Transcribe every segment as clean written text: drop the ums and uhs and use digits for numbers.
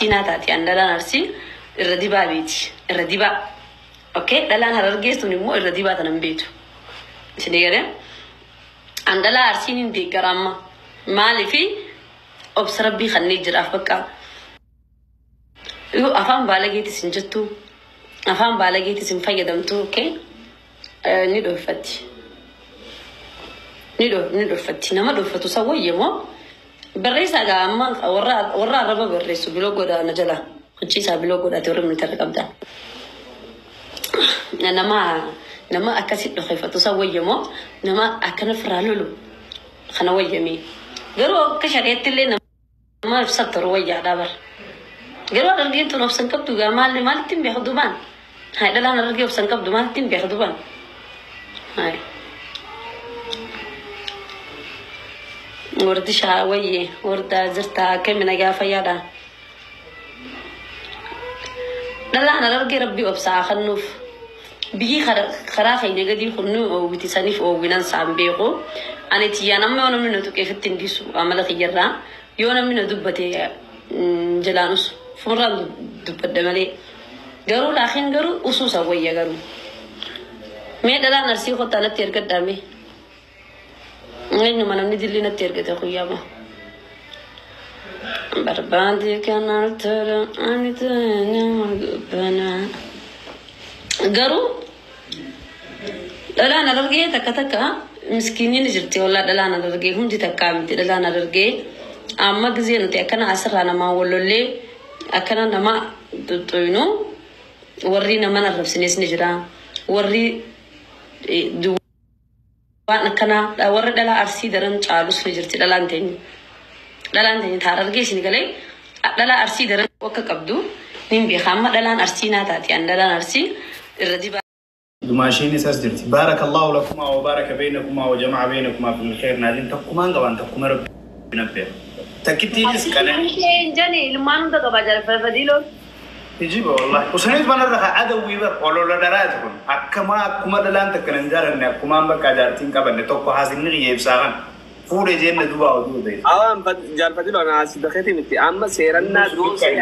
Arsii naa taati. An dhalaan Arsii irra dibaa beeti. Irra dibaa. Okay? Dhalaan Harargee sun immoo irra dibaa tanan beetu. Isin eegalee? An dhalaa Arsiin hin deeggara amma. Maaliifi obsa rabbii kanneen jiraaf bakka. Yoo afaan baalageetis hin jettu, afaan baalageetis hin fayyadamtu, okay? Ni dhoofatti. Ni dhoofatti. Nama dhoofatu san wayya moo? Barreessaa gaa amma warra arraba barreessu biloo godha na jala. Hucciisaa biloo godhate warra militarra qabda. Nama akkasi dhoofatu san wayya moo nama akkana firaa lolu kana wayyame? Garuu akka shari'aatti illee nama ibsattoru wayyaadha bar. Garuu Harargeen tun obsan qabdu gaa maal maalitti hin beeku dubaan? Hai, dhalaan Harargee obsan qabdu maalitti hin beeku dubaan? Hai. Wardi shaa wayye wardaa jirtaa, akkami, nagaa, fayyaadha? Dhalaan Harargee rabbii obsaa kennuuf. Biyyi karaa keenya gadii kun nu oowwiti, saniif oowwinan saan beeku. Ani tiyyaan amma yoo namni na tuqeefitti hin dhiisu amala kiyyarraa. Yoo namni na dubbate jalaan usu fuulraan dubbadha malee. Garuu laakiin garuu usuusa wayya garuu. Mee dhalaan Arsii kottaa natti ergadhaa mee. Eenyuma namni dilli natti ergate guyyaama. Barbaade kanal tola ani nama gubbana. Garuu dhalaan Harargee takka takka miskiinni ni jirti, wallaa dhalaan Harargee hundi takkaa miti. Dhalaan Harargee amma gizee nuti akkana asirraa namaa wallollee akkana nama xuxxuynu, warri nama arrabsines ni jira, warri waan akkanaa warra dhalaa Arsii daran caalus ni jirti. Dhalaan teenya taar Harargee isin galee dhalaa Arsii daran akka qabdu nin beeka. Amma dhalaan Arsii naa taati, an dhalaan Arsii irra dibaa. Dumaashiin isas jirti. بارك الله لكما وبارك بينكما وجمع بينكما في الخير. Naajin takkumaan qaban takkuma rabbi nabbee. Takkittiinis qananii. Jani ilmaan hunda qaba jaalfafadiiloon. Ijiba wallahi. Usaniit manarra adawwii bar olola dharaati kun. Akkama akkuma dhalaan takka nan jaalanne, akkumaan bakka jaartiin qabanne tokko haasinni qiyyeebsaa kan. Fuudhee jenne duba oduu ta'e. Awaan jaalfatilo naasi bakeeti miti amma seerannaa doosee.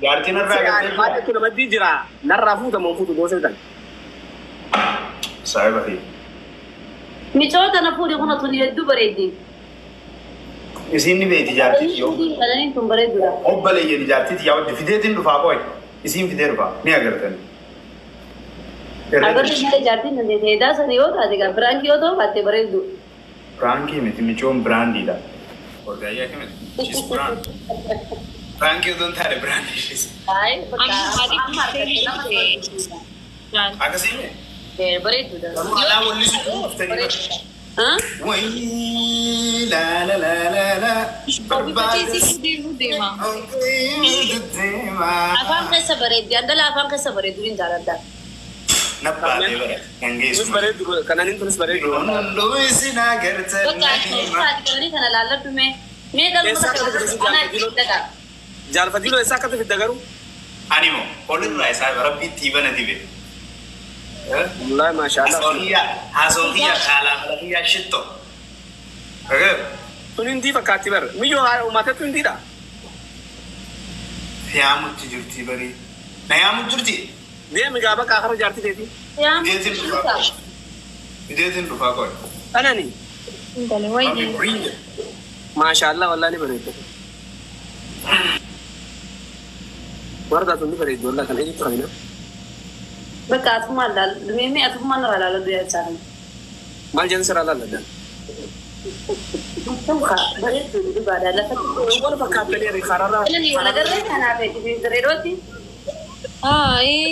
Jaartiin irraa gartee. Maal namatti jira narraa fuutamoo fuutu doosee tan. Saahiba kiyya. Micoota na fuudhi kun tun hedduu bareeddi. Isiin ni beeti jaartii yoo. Qananiin tun bareedduudha. Obbaleeyyan jaartii yaa wajji fideetiin dhufaa qoy. Isiin fidee dhufaa ni agartani. Agarri malee jaartiin dandeete edaa sana yoo taate gaa biraankii yoo ta'u baatte bareeddu. Biraankii miti, micoon biraandiidha. Waggaayyaa kamiti? She's brand. Biraankii otoo hin taane biraandii ishees. Ay, bakka amma argatte nama tolchu. Akkasii mee? Bareedduudha. Alaa wallisu dhuftanii. Bareedduudha. Ha? Wayii laa la la la la. Barbaadisiisuu deemuu deema. Deema. Afaan keessa bareeddi. Andala afaan keessa bareeddu hin jaaladha. Nabbaatee bara. Kan Tunis geessu. bareeddu, kananiin tunis bareeddu. Hunduu isin agartan. Bakka ati qabanii kana laalladhu mee. Mee galma Eessaa takka akka fidde anaa jaalfatilo? dhaqa. Jaalfatilo eessaa akkatti fidda garuu? Ani moo olirraa isaa rabbiitti ibana dibe. Wallahi maashaallah. Haasawwan kiyyaa kaalaa mala kiyyaa shitto. Tun hindii fakkaatti bar. Miyyoo uummatatti hindiidha. Yaamutti jirti barii. Na yaamutti jirti. Deemi gaa bakka akara jaartii teeti. Fideetiin dhufaa qoy. Fideetiin dhufaa qoy. Kanani. Intala wayii. Maashaallah, wallahi ni bareedda. Warra tun ni bareeddu wallahi, kan eenyutu qabina. Bakka atummaan laalladhu mee, mee atummaan irraa laalladhu yaa isaa kana. Maal jedhan sirraa laalladhan? Bareeddu dhugaadha lafa. Wal fakkaattanii kararraa. Inni wal agarree kanaaf reedootti. Aa, ee.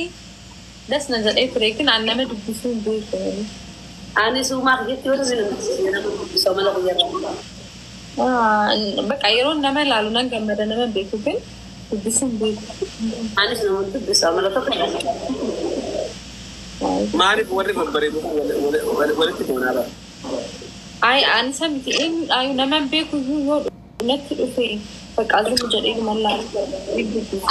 Das na jedhee ture kin an nama dubbisuu hin beeku. Ani suumaa jetti yoo ta'u nama dubbisoo mala guyyaarraa. Aa, bakka yeroo nama ilaalu nan gammada, nama hin beeku kin dubbisuu hin beeku. Anis nama dubbisoo mala tokko. Maaliif warri babbareedu walitti boonaa bara? Ay, ani isa miti, eenyudhaayu nama hin beeku iyyuu yoo natti dhufe bakka azuma jedhee mallaa.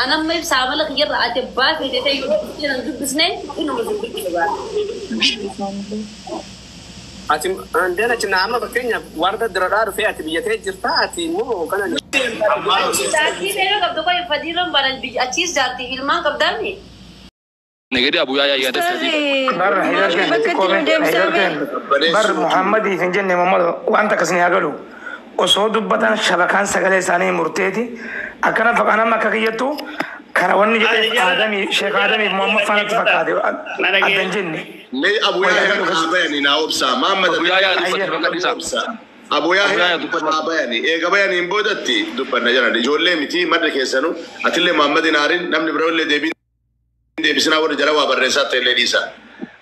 An amma ibsaa mala kiyyarra ati abbaa feete ta'e yoo nan dubbisne inuma dubbisne ba'a. Ati andeen achi na amma fakkeenyaaf warra diradhaa dhufee ati biyya ta'e jirta, ati immoo kana. Jaartii meeqa qabdu qoy? Fadiiloon bara achiis jaartii ilmaan qabdaami. Negedi Abu Yahya yaada sadii. Bar haydar bar Muhammadii hin jenne Muhammad wanta akkasni haa galu. Osoo dubbatan shabakaan sagalee isaanii murteeti. Akkana fakkaan amma akka kiyyattu kana wanni jedhe Aadamii Sheekh Aadamii Muhammad faanatti fakkaate adda hin jenne. Mee Abu Yahya haa bayani naa obsaa. Muhammad Abu Yahya dubbate bakka dhiisaa. Abu Abu Yahya Yahya dubbate. haa bayani. Eega bayaniin boodatti dubbanna jedhan. Ijoollee miti madda keessanuu atillee Muhammad hin aarin namni biroo illee deebiin deebisinaa warri jala waa barreessaa ta'e illee dhiisa.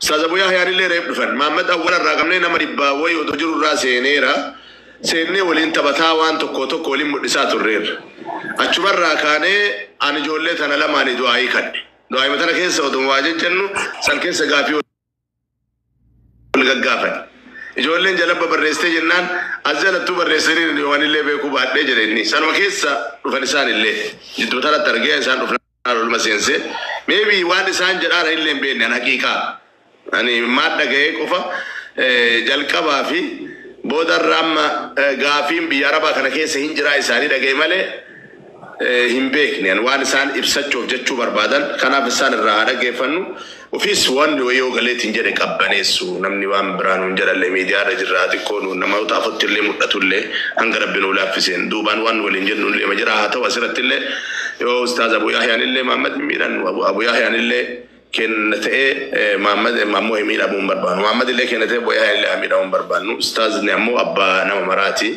Ustaaz Abu Yahyaan illee reef dhufan. Muhammad awwala irraa qabnee nama dhibbaa wayii otoo jiru irraa seeneera. Seennee waliin taphataa waan tokko tokko waliin mul'isaa turreerra. Achumarraa kaanee ani ijoollee tana lamaanii du'aayii kadhe. Du'aayii tana keessa otoo waa jejjennu san keessa gaafii wal gaggaafan. Ijoolleen jalabba barreessitee jennaan as jalattuu barreessanii waan illee beekuu baadhee jedhe inni. Sanuma keessa dhufan isaan illee. Jidduu tanatti argee isaan dhufnaan olma seensee. Maybe waan isaan jedhaan illee hin beekne an haqiiqaa. Ani maal dhaga'ee qofa jalqabaa fi boodarra amma gaafiin biyya arabaa kana keessa hin jiraa isaanii dhaga'e malee hin beekne ani waan isaan ibsachuuf jechuu barbaadan kanaaf isaan irraa haa dhaggeeffannu. Ofiis waan yoo galeetiin jedhe qabbaneessu namni waan biraa nuun jedhalle miidiyaa irra jirraa xiqqoo nuun namoota afutti illee mul'atullee hanga rabbi nuu laaffiseen duubaan waan waliin jennu illee ma jira haa ta'u asirratti illee yoo ustaaz Abu Yahyaan illee Muhammad hin miidhan Abu Yahyaan illee kenna ta'ee Muhammad ammoo hin miidhamuu hin barbaannu Muhammad illee kenna ta'ee Abu Yahyaan illee miidhamuu hin barbaannu ustaazni ammoo abbaa nama maraati.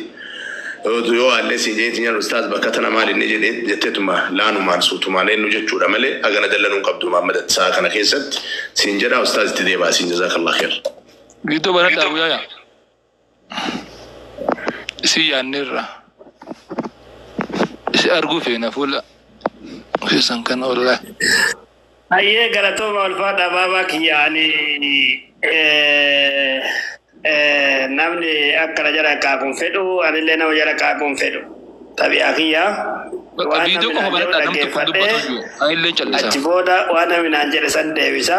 Yoo allee siin jedheetiin jedhu ustaaz bakka tana maal inni jedhee jetteetuma laanumaan suutumaan eenyu jechuudha malee hagana dallanuu qabdu Muhammad sa'a kana keessatti siin jedha ustaaz itti deebaa siin jazakallah khair. Gidduu banadha Abu Yahya. Si yaanneerra. Si arguu feena fuula keessan kana wallahi. Hayyee galatooma ulfaadha baabaa kiyya ani namni akkana jala kaakuun fedhu anillee nama jala kaakuun fedhu tabi'aa kiyya Bakka waan viidiyoo namni qofa naan jedhu banadha namni tokko dhaggeeffadhee dubbatu jiru. Ani illee callisa. achi booda waan namni naan jedhe san deebisa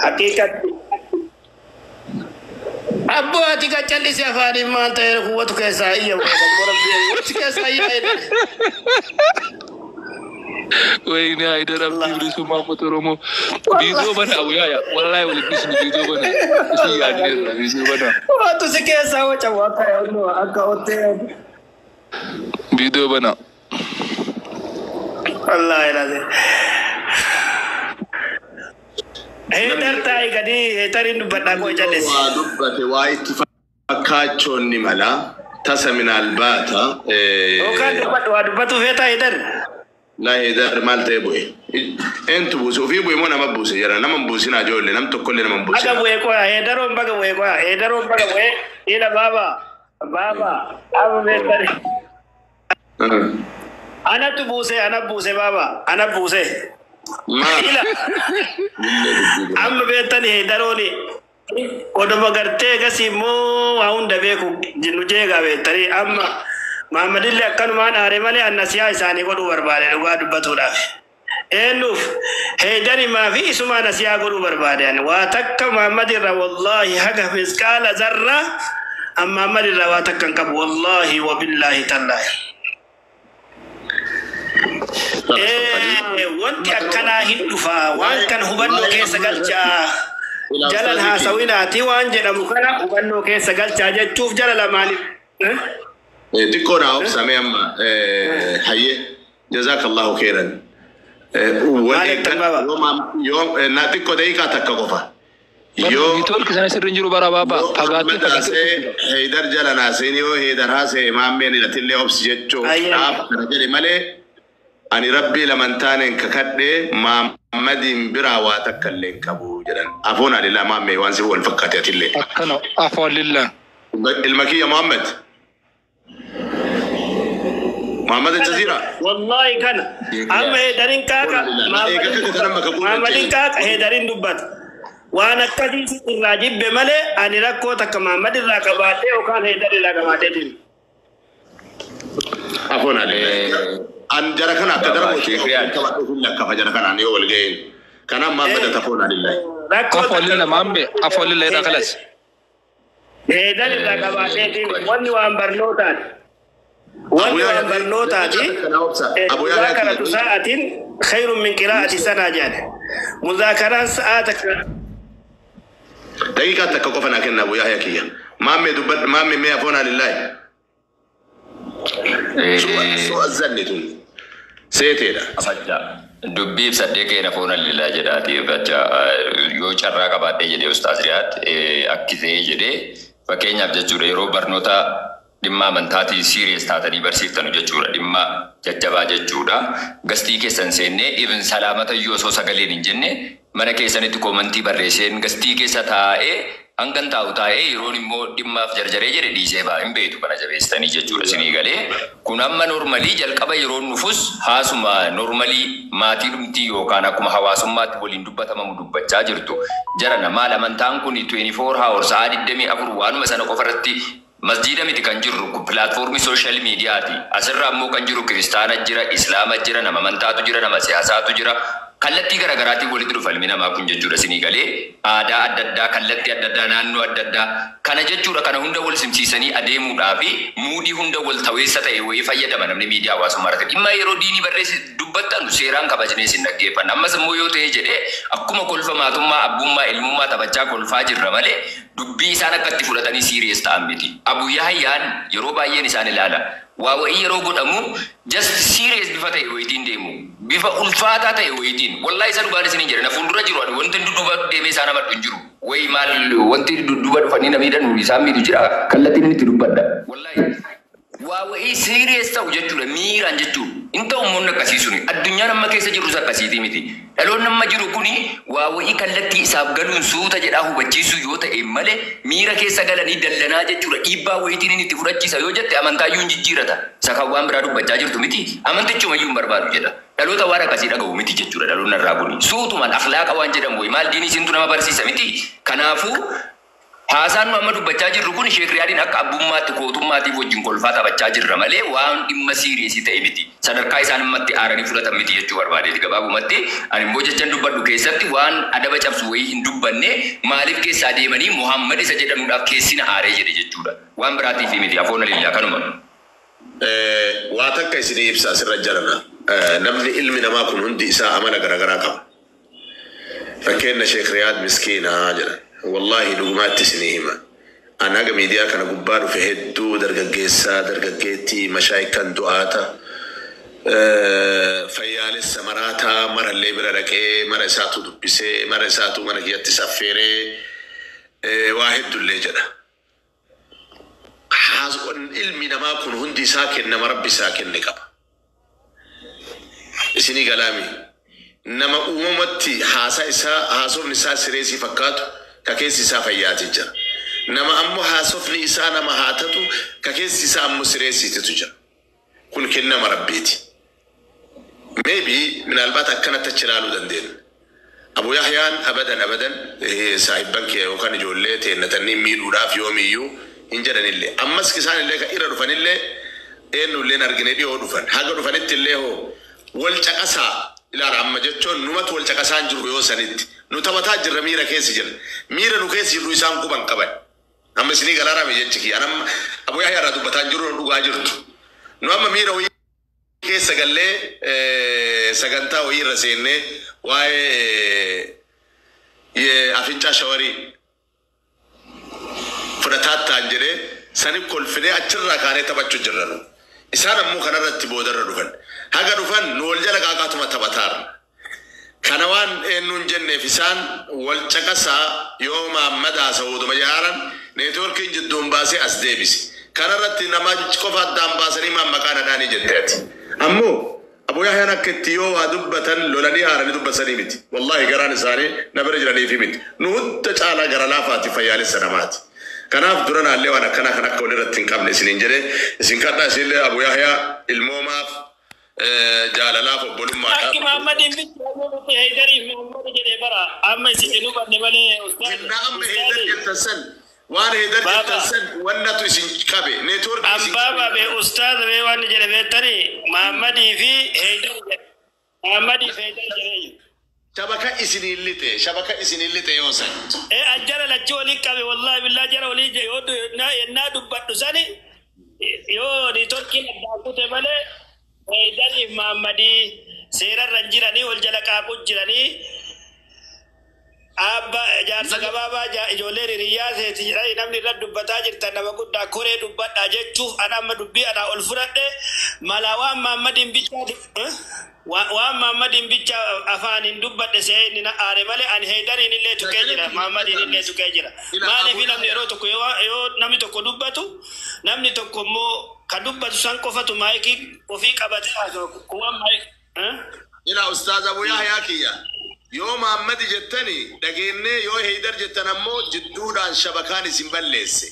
haqiiqatti Abboo ati kan callise afaaniin maal ta'e kuwwatu keessaa iyya wanti keessaa iyya Wayne Haydar Abdii bilisummaa uummata Oromoo. Viidiyoo bana Abu Yahya. Wallahi waliin dhisnu viidiyoo bana. Isin yaadneerra viidiyoo bana. Waantu si keessaa wacamu akka akka ottee Viidiyoo bana. Wallahi lazim. Heedar taa'i gadi heedariin dubbadhaa koo callisi. Waa dubbate waa itti fakkaachuun ni mala tasa minaalbaata. Yookaan dubbadhu waa dubbatu feetaa heedar. Laa heedar maal ta'e bu'e. Eentu buuse ofii bu'e moo nama buuse jedha nama hin buusinaa ijoollee nam tokkollee nama hin Baga buusinaa. bu'ee qoya heedaroon baga bu'ee qoya heedaroon baga bu'ee ila baaba baaba baaba heedari. Anatu buuse ana buuse baaba ana buuse. Maa Ila amma beektani heedarooni oduma gartee gasi immoo waa hunda beeku nu jeegaa beektanii amma Muhammadillee akkanumaan aare malee annasiyaa isaanii godhuu barbaade dhugaa dubbatuudhaaf. Eenyuuf heedarimaa fi isumaa nasiyaa godhuu barbaade ani waa takka Muhammad irra wallaahi haga misqaala zarraa amma Muhammad irra waa takka hin qabu wallaahi wabillaahi tallaahi. Wanti akkanaa hin dhufaa waan kan hubannoo keessa galchaa jalan haasawinaati waan jedhamu kana hubannoo keessa galchaa jechuuf jala lamaaniif. Xiqqoo naa obsame amma hayyee jazakallahu khairan. Maal jettan baaba? Yoo na xiqqoo daqiiqaa takka qofa. Yoo Neetwoorkii sana sirri hin jiru bara baaba. Fagaattee fagaattee. Heydar jala naaseen yoo heydar haasee maammeen hidhatillee obsi jechuu dhaaf kana jedhe malee ani rabbii lamantaaneen kakadhee Muhammadiin biraa waa takka illee hin qabu jedhan. Afoon alilaa maammee waan si wal fakkaate atillee. Akkana afaan lillaa. Ilma kiyya Muhammad. Muhammad Jazeera. Wallahi kana amma heedariin qaaqa Muhammadiin qaaqa heedariin dubbata. Waan akkasii irraa jibbe malee ani rakkoo takka Muhammad irraa qabaadhee yookaan heedar irraa qabaadhee deemu. Afoon alilaa. An jara kana akka dara mootii qabadhee hin lakkafa jara kanaan yoo wal ga'een. Kanaaf Muhammad afoon alilaa. Rakkoo Afaan lillaa maammee afaan lillaa irraa kalas. Heedar irraa qabaadhee deemu wanni waan barnootaati. Wanni waan barnootaati. Muzaakaratu sa'atiin khayrun min qiraa'ati sanaa jedhe. Muzaakaraan sa'aa takka. Daqiiqaa takka qofa naa kenna Abu Yahya kiyya. Maammee dubbadhu maammee mee afoonaa lillaahi. Su'a zanni tun seeteedha. Afachaa. Dubbii ibsadhee keena foon allilaa jedhaati bacha yoo carraa qabaadhee jedhee Ustaaz Riyaad akkisee jedhee fakkeenyaaf jechuudha yeroo barnoota dhimma amantaatii serious taatanii barsiiftanu jechuudha dhimma jajjabaa jechuudha gastii keessan seennee even salaamata iyyuu osoo sagaleen hin jenne mana keessanitti koomantii barreesseen gastii keessa taa'ee hangan taa'u taa'ee yeroon immoo dhimmaaf jarjaree jedhe dhiisee ba'a hin beektu kana jabeessitanii jechuudha isinii galee kun amma normalii jalqaba yeroon nufus haasuma normalii maatii dhumtii yookaan akkuma hawaasummaatti waliin dubbatamamu dubbachaa jirtu jarana maal amantaan kun 24 hours sa'a 24 waanuma sana qofa irratti masjiida miti kan jirru kun pilaatfoormii sooshaal miidiyaati asirra ammoo kan jiru kiristaana jira islaama jira nama amantaatu jira nama siyaasaatu jira kallattii garaagaraatiin walitti dhufa ilmi namaa kun jechuudha isinii galee aadaa adda addaa kallattii adda addaa naannoo adda addaa kana jechuudha kana hunda wal simsiisanii adeemuudhaa fi muudii hunda wal taweessa ta'e wayii fayyadama namni miidiyaa hawaasummaa irratti dhimma yeroo diinii barreessi dubbattanu seeraan kabajnee isin dhaggeeffanna ammas immoo yoo ta'e jedhee akkuma kolfa maatummaa abbummaa ilmummaa taphachaa kolfaa jirra malee dubbii isaan akka itti fudhatanii siiriyees ta'an miti. Abu Yahyaan yeroo baay'een isaan ilaala. Waa wayii yeroo godhamu just serious bifa ta'e wayitiin deemu. Bifa ulfaataa ta'e wayitiin. Wallahi isa dhugaan isiniin jedhe na fuuldura jiru ani wanti dudduuba deemee isaan amadhu hin jiru. Wayi maal wanti dudduuba dhufanii na miidhan isaan miidhu jira kallattiin inni itti dubbadha. Wallahi waa wayii serious ta'u jechuudha miiraan jechuudha. Hin ta'u immoo akkasii suni addunyaan amma keessa jirrus akkasiiti miti. Dhaloonni amma jiru kuni waa wayii kallattii isaaf galuun suuta jedhaa hubachiisuu yoo ta'e malee miira keessa galanii dallanaa jechuudha dhiibbaa wayiitiin inni itti fudhachiisa yoo jette amantaa iyyuu hin jijjiirata. Isa kan waan biraa dubbachaa jirtu miti amantichuma iyyuu hin barbaadu jedha. Dhaloota waan akkasii dhaga'u miti jechuudha dhaloonni irraa kuni. Suutumaan akhlaaqa waan jedhamu wayi maal diinii isintu nama barsiisa miti. Kanaafuu haasaan nu amma dubbachaa jirru kun Sheek Riyaadiin akka abbummaatti kootummaatiif wajjin kolfaa taphachaa jirra malee waan dhimma siiriyeesii ta'e miti. Sadarkaa isaan ammatti aaranii fudhatan miti jechuu barbaadeeti gabaabumatti. Ani immoo jechan dubbadhu keessatti waan adaba cabsu wayii hin dubbanne maaliif keessaa deemanii Muhammad isa jedhamuudhaaf keessina aaree jedhe jechuudha. Waan biraatiif miti afoon lillaa kanuma. Waa takka isinii ibsa asirra jarana. Namni ilmi namaa kun hundi isaa amala garaagaraa qaba. Fakkeenya Sheek Riyaad miskiinaa jedhan. Wallahi dhugumaatti isinii hima. An haga miidiyaa kana gubbaa dhufe hedduu dargaggeessaa, dargaggeettii, mashaayikan du'aata, fayyaalessa maraataa marallee bira dhaqee mara isaatu dubbisee mara isaatu mana kiyyatti saffeeree waa hedduullee jedha. Ilmi namaa kun hundi isaa kennama rabbi isaa kenne qaba. Isinii galaami. Nama uumamatti haasaa isaa haasofni isaa sireesii fakkaatu ka keessi isaa fayyaati jira. Nama ammoo haasofni isaa nama haatatu ka keessi isaa ammoo sireessiititu jira. Kun kennama rabbiiti. Maybe minaalbaat akkanatti achi ilaaluu dandeenya. Abu Yahyaan abadan abadan saahibban kee yookaan ijoollee teennatanii miidhuudhaaf yoomiyyuu hin jedhanillee. Ammas isaan illee kan irra dhufanillee eenyullee hin argine dhiyoo dhufan. Haga dhufanitti illee hoo wal caqasaa ilaala amma jechuun numatu wal caqasaa hin jirru yoo sanitti. Nu taphataa jirra miira keessa jirra. Miira nu keessa jirru isaan quban qaban. Amma isinii galaarame jechi kiyya. Anam Abu Yahyaa irraa dubbataa hin jirru nu dhugaa jirtu. Nu amma miira wayii keessa gallee sagantaa wayii irra seennee waa'ee afincaa shawarii fudhataa ta'an jedhee sani kolfinee achirraa kaanee taphachuu jirra nu. Isaan ammoo kanarratti boodarra dhufan. Haga dhufan nu wal jala qaaqaatuma taphataarra. Kana waan eenyuun jenneef isaan wal caqasaa yoo Mahammad haasa'uutuma jaaran neetwoorkiin jidduun baasee as deebise. Kanarratti nama qofa addaan baasanii maan maqaa nadhaanii jette ati. Ammoo Abu Yahyaan akka itti yoo waa dubbatan lolanii haaranii dubbatanii miti. Wallahi garaan isaanii na bira jiraniifi miti. Nu hunda caalaa gara laafaati fayyaalessa namaati. Kanaaf dura naallee waan akkanaa kan akka walirratti hin qabne isiniin jedhee isin kadhaa isinillee Abu Yahyaa ilmoomaaf jaalalaaf obbolummaadhaaf. Akki Muhammadiin bicha Heydariif Muhammad jedhee bara amma isin hin hubanne malee ustaaz. Jennaa amma Heydar jettan san waan Heydar jettan san wannatu isin qabe neetwoorkii isin Abbaa babe ustaaz bee waan jedhe beektanii Muhammadii fi Heydar jedhe. Muhammadii fi Heydar jedhee. Shabaka isiniin lixe shabaka isiniin lixe yoo san. Ajjara lachuu walii qabe wallahi billaa jara walii yoo yennaa dubbadhu sani Yoo networkiin addaan kute malee Heydariif Mahammadii seerarra hin jiranii wal jala qaaquu jiranii abba jaarsa gabaabaa ijoolleen hiriyyaa seeti jedhanii namni irra dubbataa jirtan nama guddaa koree dubbadhaa jechuuf ana amma dubbii anaa ol fudhadhe mala waan Mahammadiin bichaa waan Mahammadiin bichaa afaan hin dubbadhe see inni na aare malee ani Heydariin illee tuqee jira Mahammadiin illee tuqee jira maaliif namni yeroo tokko yoo namni tokko dubbatu namni tokko immoo ka dubbatu san qofatu maayikii ofii qabatee haasa'u kuwwan maayikii. Ila Ustaaz Abu Yahyaa kiyya. Yoo Mahammadi jettani dhageennee yoo Heydar jettan ammoo jidduudhaan shabakaan isin balleesse.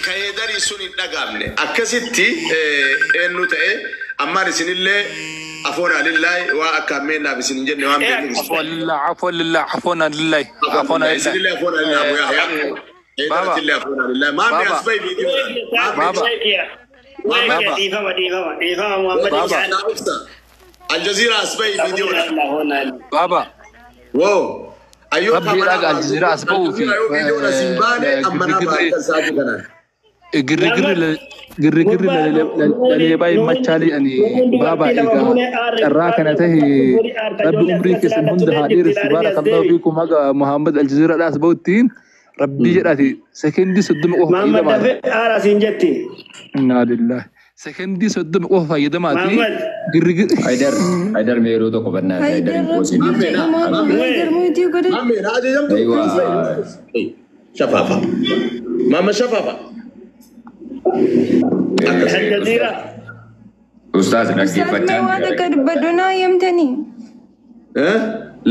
Ka Heydarii sun hin dhagaamne. Akkasitti eenyu ta'e ammaan isinillee afoon alillaahi waa akka ammeennaaf isin hin jenne waan beeknuuf. Afwan lillah, afwan lillah, afwan lillah, afwan lillah. Isinillee afoon alillaahi Abu Yahyaa. Heydaratillee afoon alillaahi. Maammi as bahi viidiyoodhaan. Baba. Baba. Dhiifama dhiifama dhiifama Muhammad. Baba. Aljazeera as bahi viidiyoodhaan. Baba. Wow. Ayyoo Rabbi dhaga Aljazeera as bahuu fi viidiyoon as hin baane amma nama akka sa'aatii kanaan. Girrigirri laleebaa himmachaalii ani baaba egaa carraa kana tahe rabbi umrii keessan hunda haa dheeressu baarakallahu fiikum haga Muhammad Aljazeeraadhaa as bahuttiin rabbii jedhaati sekendii 30 qofa Muhammad fayyadamaati. dafee aara siin jetti. Innaa lillahi. Sekendii 30 qofa fayyadamaati girrigirri. Haydar Haydar mee yeroo tokko bannaa Haydar hin qoosin. Maammi na ajajamtu. Shafaafa. Maama shafaafa. Aljazeera. Ustaaz Ustaaz mee dhaggeeffachaa waan akka dubbadhu naa yamtanii?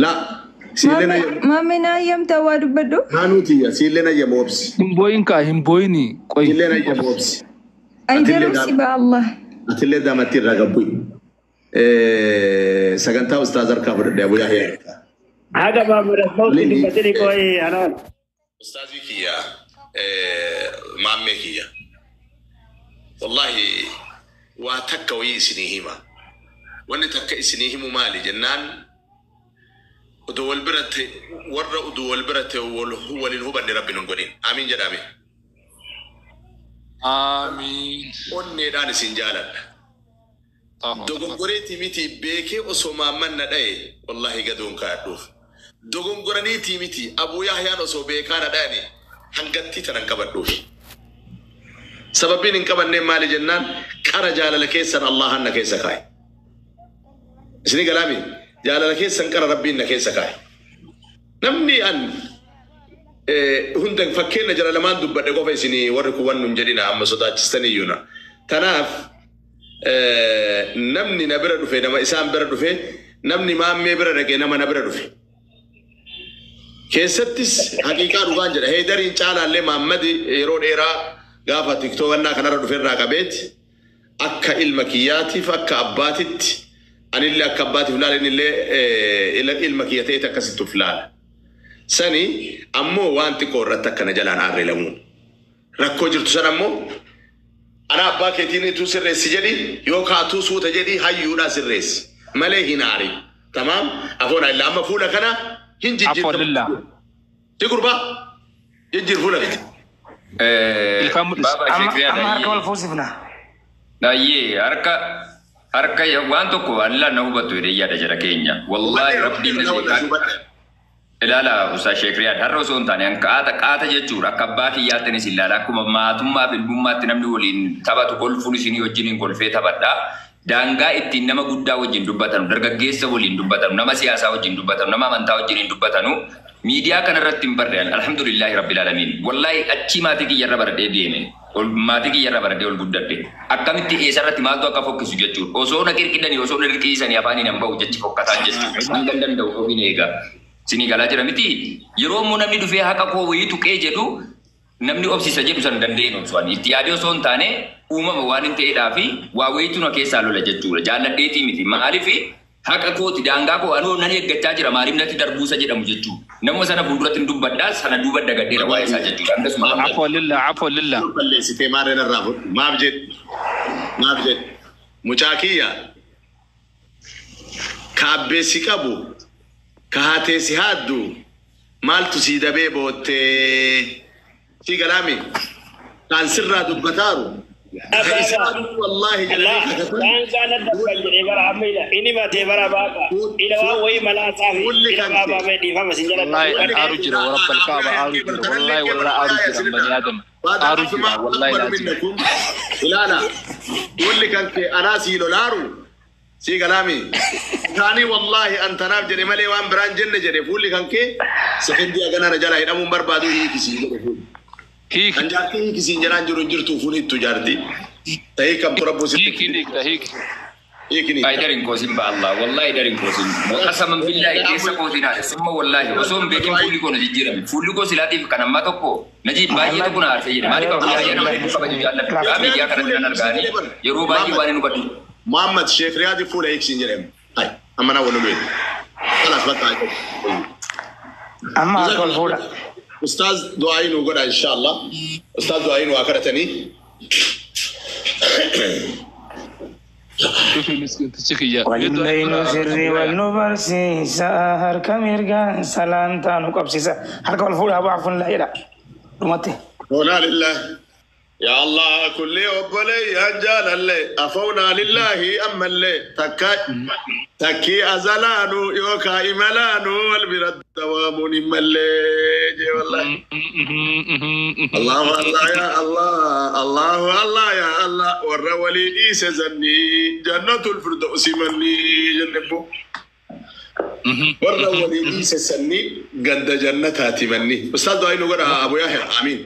La. Siillee na yamtu. Maame naa yamta waa dubbadhu? Naanuu tiyya siillee na yamu obsi. Hin booyin kaa hin booyini qoy. Siillee na yamu obsi. Haydar obsi ba Allah. Atillee daamatti irraa gabbu'i. Sagantaa Ustaaz harkaa fudhadhe Abu Yahyaa harkaa. Haga Muhammad as bahutti dubbatee qo'ee anaan. Ustaazii kiyya maammee kiyya. Wallahi waa takka wayii isinii hima. Wanni takka isinii himu maali jennaan uduu wal bira ta'e warra uduu wal bira ta'e waliin hubanne rabbi nun godhin. Amiin jedhame. Amiin. Onneedhaan isin jaaladha. Dogoggoreetii miti beekee osoo maamman na dha'e wallahi gadoon kaa'adhuuf. Dogongoraniitii miti Abuu Yahyaan osoo beekaa na dha'ani hangattii tanan qabadhuuf. Sababbiin hin qabanneen maali jennaan qara jaalala keessan Allahan na keessa kaa'e. Isinii galaami jaalala keessan qara rabbiin na keessa kaa'e. Namni an hunda fakkeenya jara lamaan dubbadhe qofa isinii warri kun waan nun jedhina amma sodaachistaniyyuu na. Tanaaf namni na bira dhufe nama isaan bira dhufe namni maammee bira dhaqe nama na bira dhufe. Keessattis haqiiqaa dhugaan jedha. Heydariin caalaallee Maammadi yeroo dheeraa gaafa tiktoowwannaa kanarra dhufe irraa qabeeti akka ilma kiyyaatiif akka abbaatitti anillee akka abbaatiif laala innillee ilma kiyya ta'eeti akkasitti uf laala. Sani ammoo waan xiqqoo irratti akkana jalaan aarree lamuu. Rakkoo jirtu san ammoo ana abbaa keetiin ituu sirreessi jedhi yookaan atuu suuta jedhi hayyuudhaa sirreessi malee hin aari. Tamaam afoon illa amma fuula kana hin Afwan lillah. jijjiirta. Si gurbaa jijjiir fuula kana. Ilkaan mul'isa. Baba Amma Sheekh amma harka wal Riyaad fuusifna. Ayyee harka harka waan tokko Allah na hubattu jedhee yaada jara keenya. Wallahi rabbiin na beekaa. Ilaala Ustaaz Sheekh Riyaad har'a osoo hin taane qaata qaata jechuudha akka abbaa kiyyaattinis ilaala akkuma maatummaa fi ilmummaatti namni waliin taphatu kolfuun isinii wajjiniin kolfee taphadha. Daangaa ittiin nama guddaa wajjin dubbatanu, dargaggeessa waliin dubbatanu, nama siyaasaa wajjin dubbatanu, nama amantaa wajjiniin dubbatanu miidiyaa kanarratti hin barre alhamdulillahi rabbil alamin. Wallahi achii maatii kiyyarra baradhee deeme. Maatii kiyyarra baradhee ol guddadhe. Akkamitti eessarratti maaltu akka fokkisu jechuudha. Osoo na qirqidanii osoo na dirqiisanii afaaniin hin bahu jechi fokkataan jechuudha. Hanga danda'u ofiin eega. Sinii galaa jira miti yeroo immoo namni dhufee haqa koo wayii tuqee jedhu namni obsisa jedhu san dandeenyu obsuwan itti yaadee osoo hin taane uumama waan hin ta'eedhaa fi waa wayiitu na keessaa lola jechuudha. Jaalladheetii miti maaliif haqa kooti daangaa koo anuu nan eeggachaa jira maaliif natti darbuusa jedhamu jechuudha. Nama sana fuulduratti hin dubbadhaa sana duuba dagadheera waa'ee isaa jechuudha. Akkasuma Afwan lillah, afwan lillah. Balleessitee maarreen irraa fudhu. Maaf jedhu. Maaf jedhu. Mucaa kiyya ka abbeessi qabu ka haateessi haaddu maaltu sii dabee boottee si galaami kaan sirraa dubbataaru Isaan wallaahi jedhanii kakatan. Daangaa dabban jedhee bara amma ila inni matee bara baaba. Ila waan wayii malaa saafi. Fuulli Ila kan baaba mee dhiifama sin jala. Wallahi an aaru jira warabbal kaaba aaru jira wallahi wallahi aaru jira bani aadam aaru jira wallahi laazim. Ilaala fuulli kan kee anaa sii lolaaru sii galaami. Taanii wallaahi an tanaaf jedhe malee waan biraan jenne jedhe fuulli kan kee sekendii haganaa na jala hidhamuun barbaadu hiikisii jedhe fuulli. Hiiki. Kan jaartii hiikisiin jalaan jiru hin jirtu fuun hittu jaartii. Ta'ii kamtu rabbuu sitti. Hiiki hiikta hiiki. Hiikni. Ay darin koosin ba Allah wallahi darin koosin qasaman billahi keessa koosin haadha summa wallahi osoo hin beekin fuulli koo na jijjiirame fuulli koo silaatiif kan ammaa tokko najii baay'ee tokko na aarsee jedhe maaliif abu yaayyaa nama hedduu kabaju jaalladhu yaa miidiyaa kanatti nan argaanii yeroo baay'ee waan hin hubadhu. Muhammad Sheikh Riyadi fuula hiiksiin jedhama. Ay amma naa walulu jedhe. Kalaas bakka Amma harka ol fuudha. Ustaaz du'aa nu godha inshallah. Ustaaz du'aa nu haa kadhatanii. Dhufi miskintichi kiyya. Wallaynu sirrii wal nu barsiisa harka mirgaan salaamtaa nu qabsiisa harka ol fuudha abu afuun laa jedha dhumatti. Afawna lillahi. Ya Allah kulli obboleeyyan jaalalle afawna lillahi ammallee takka takkii azalaanu yookaa imalaanu wal bira dawaamuun hin mallee jee wallahi. Allahu Allah ya Allah Allahu Allah ya Allah warra walii dhiise zannii jannatul firdausi mannii jenne bo. Warra walii dhiise sannii ganda jannataati manni. Ustaaz du'aa nu godha Abu Yahya amiin.